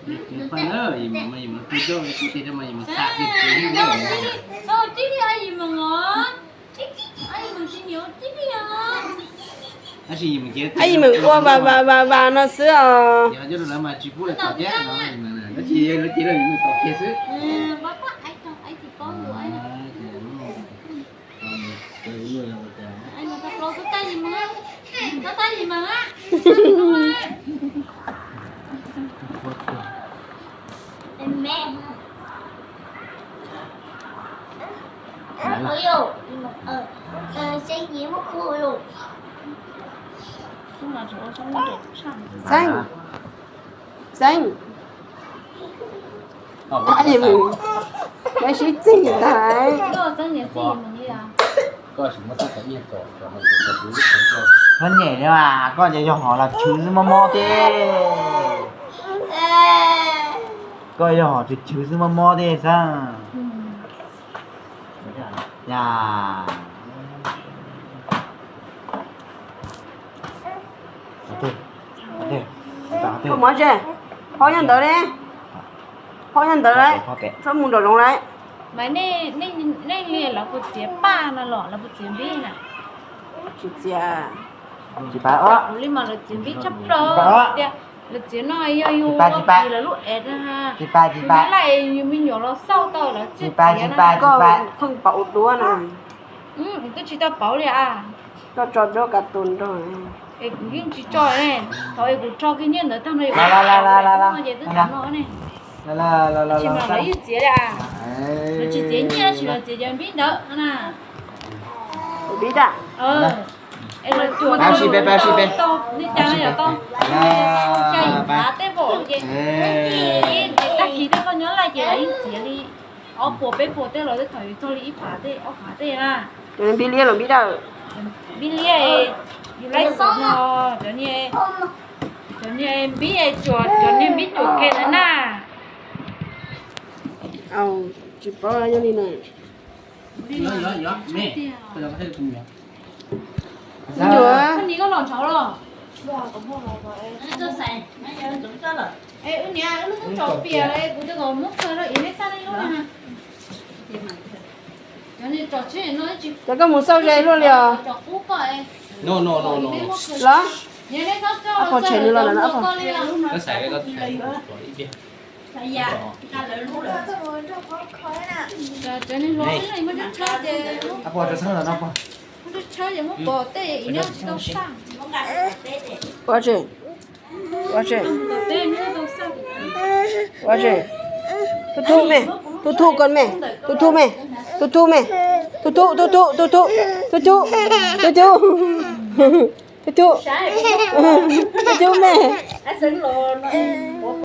Ib yim meem ua vas vas vas vas no xwb os. Xeeb, Xeeb, pab sib txig ntag. Koj nyem li mas, koj ces yog hom los chwv xwb mob mob tiag. Koj yog hom chwv chwv xwb mob mob tiag Xeeb. Ya. Phob mov tse, phob nyob ntawd ne, phob nyob ntawd lawm, txhob mus nram zoov lawm. Mas nej li lawv puas txiav paj no los lawv puas txiav npib na? Tsis txiav. Kuv li mas lawv txiav npib tshaj plaws tiag. Lawv txiav no yog yus ua kis lawv lub ev na. Tsis pa, tsis pa. Laj yus me nyuam los xauj tau lawv txiav txiav na. Koj pheej pauv duab no. Twb tsis tau pauv li as. Koj tso duab ka tus nrog. Es kuv yeej tsis tso ne. Thaum es kuv tso kiag nyiaj ntawd tag no yus ces twb tas no ne. Tsis mas lawv yeej txiav li as. Lawv tsis txiav nyiaj tsis, lawv txiav cov npib ntawd na. Npib da. Es lawv cuam tau li cas no yog tau, xya yim phav tej npaum ces tag kis tej koj nyob laj ces lawv yeej txiav li ob puas peb puas tej los tej thaum yus txog li ib phav tej ob phav tej na. Cov npib liab los npib dawb? Npib liab, yus laib xov no, cov niag npib cuam, cov niag npib cuam kiag ntawd na. Tsis paub yog li no. Nyuam. Wb niam wb lub tub tsom piam lawm, kuv twb kom muab khaws rau ib neb xab lub na. Cov koj mus xauj ze luaj li os. Los, pog tshem nws los lawm na. Ua tsi, ua tsi, ua tsi. Tub thub me, tub thub koj me, tub thub me, tub thub me, tub thub, tub thub, tub thub, tub thub, tub thub, tub thub, tub thub me.